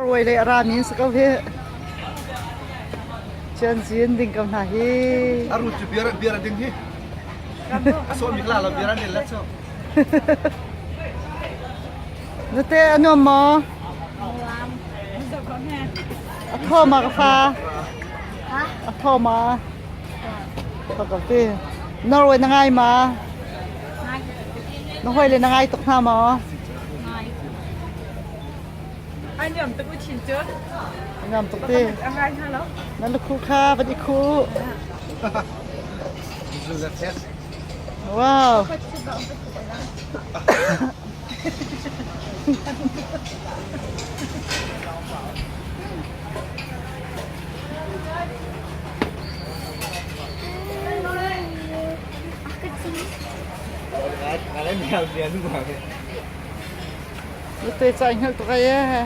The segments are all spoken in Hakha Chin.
Ruai le a rami an si ko hi. Cian ding ko hna hi. A rut cu beer beer a ding hi. A sawh mi la lo beer an la chu. Nute a nuam maw? A thaw ma ka fa? A thaw ma? Thaw ko ti. Norway na ngai ma? Na hawi le na ngai tuk hna maw? Ai nuam tuk u chin cu. Nuam tuk ti. A ngai hna lo. Na lukhu kha van i khu. Wow. Te cai hngal tuk ai eh.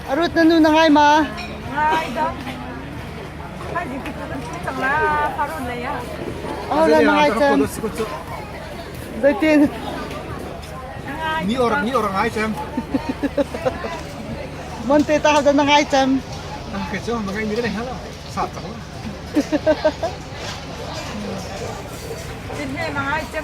Arut na nu na ngai ma? Ngai dam. Hai di kan cang la farun lei ah. Oh la na ngai cem. Zeitin? Ni or ni or ngai cem. Mon te ta hau na ngai cem. Ah ke chu ma ngai mi le hala. Sa chang la. Tin he ma ngai cem.